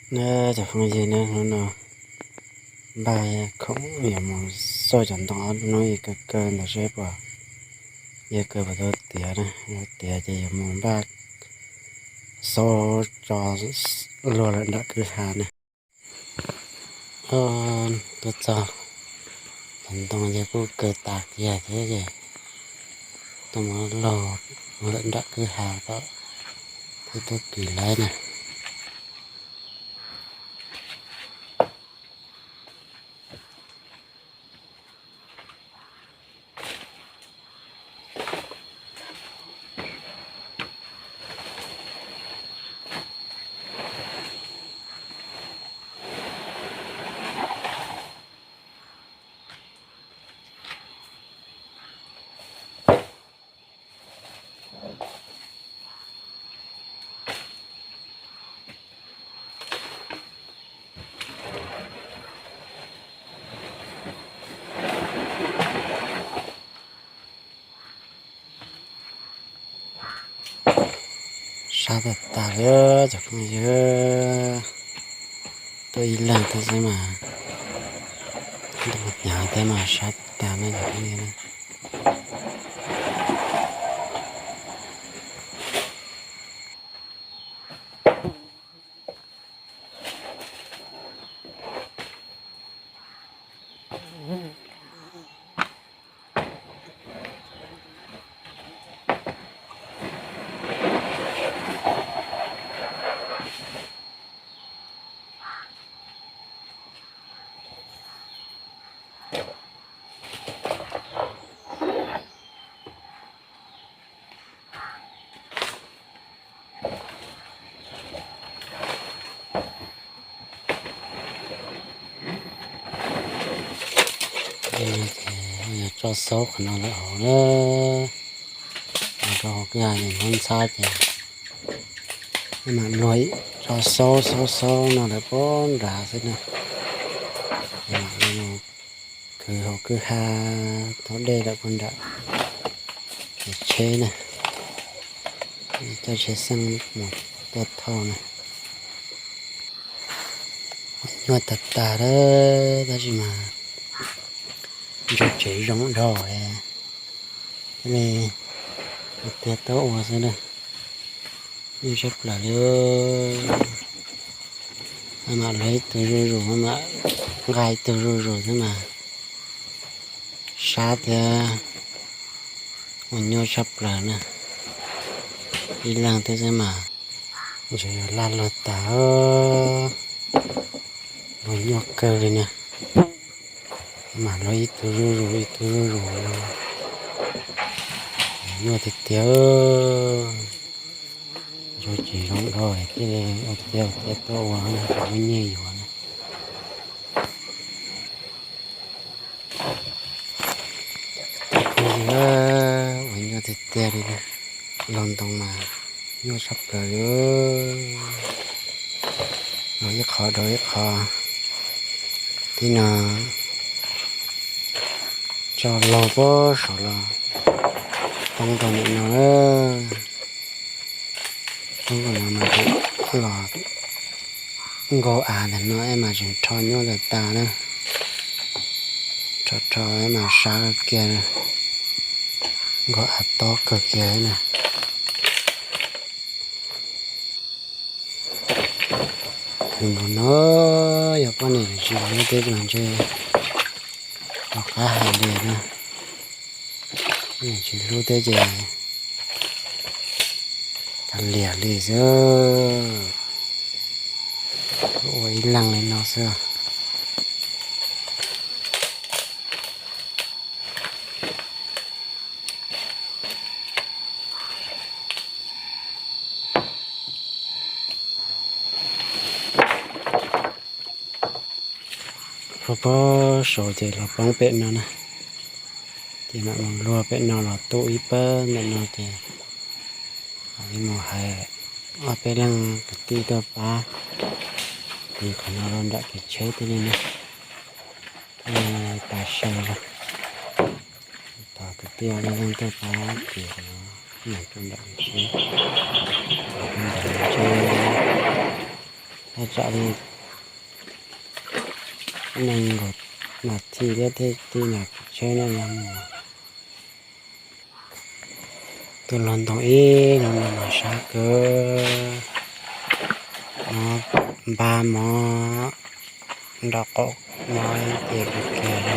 Na, cov phooj ywg, hnub no npaj khoom yuav mus xauj cov ntoo ob hnub, kaw kaw ntawd seb puas, yuav kaw puas tau tiav na. Tiav ces yuav mus npaj xauj tso luag lawm nram kwj ha na. Tuaj txog cov ntoo ces kuj kaw tas kiag thiab ces tuaj mus luag lawm nram kwj ha kom thiaj tuaj kis laib na. Sab tag tag li cov phooj ywg, tuaj ib leeg thiab xwb mas, hnyav thiab mas sab tag na cov phooj ywg. Yog tso xaub qhov no lawm hauv na, rau hauv kwj ha ntxhab ntxhab ces mam luag tso xaub xaub xaub no lawm puag nrad xwb na. Mam li khwv hauv kwj ha thauj dej lawm puag nram kev tsheb na, coj tsheb xeej mus tuaj thauj na. Nyuaj tag tag lawm tab sis mas ntsuag tsev zoo dhau li, thiaj li ua tiag tuaj ua xwb na. Nyuaj tshaj plaws li. Mam luag ib tug zuj zus, mam nqa ib tug zuj zus xwb mas sab thiab ua nyuaj tshaj plaws na. Ib leeg thiab xwb mas ntshe yuav laj luag tas, luag nyuaj kawg li na. Mam luag ib tug zuj zus ib tug zuj zus no, nyuaj tiag tiag. Ntsuag tsev zoo dhau thiaj li ua tiag ua tiag tuaj ua, muaj nyiaj yuav na. Ua nyuaj tiag tiag li, los ntoo mas nyuaj tshaj plaws li. Los ib qho rau ib qho, tib no tso laug puag saud los poob rau ntawm no. Poob rau no mas los nkaug av ntawm no es mas tseem rho nyuaj tas tas na. Rho rho es mas sab kiag, nkaug av tob kawg kiag na. Npaum no yog poj niam tsis hlub thiab mas ntshe tom qab hais li na. Tsis hlub thiab ces kav liam li xwb. Ua ib leeg li no xwb. Poob poob saud ces los poob pem no na. Ces mam mus luag pem no los tu ib pawg ntawm no ces mam li mus hais ob peb leeg kwv tij tuaj pab, ces qhov no rau nram kev tsheb thiaj li ne. Thiaj li tas sau. Thov kwv tij ob peb leeg tuaj pab ces qhov no nyob rau nram kev tsheb, nram kev tsheb. Tag tsam li nees nkaum nas this thiab thiaj li nram tsheb no yog mus. Tus hluas ntoos ib leeg no mas sab kawg, mov npab mov nrog qaum mov ces kawg kiag li.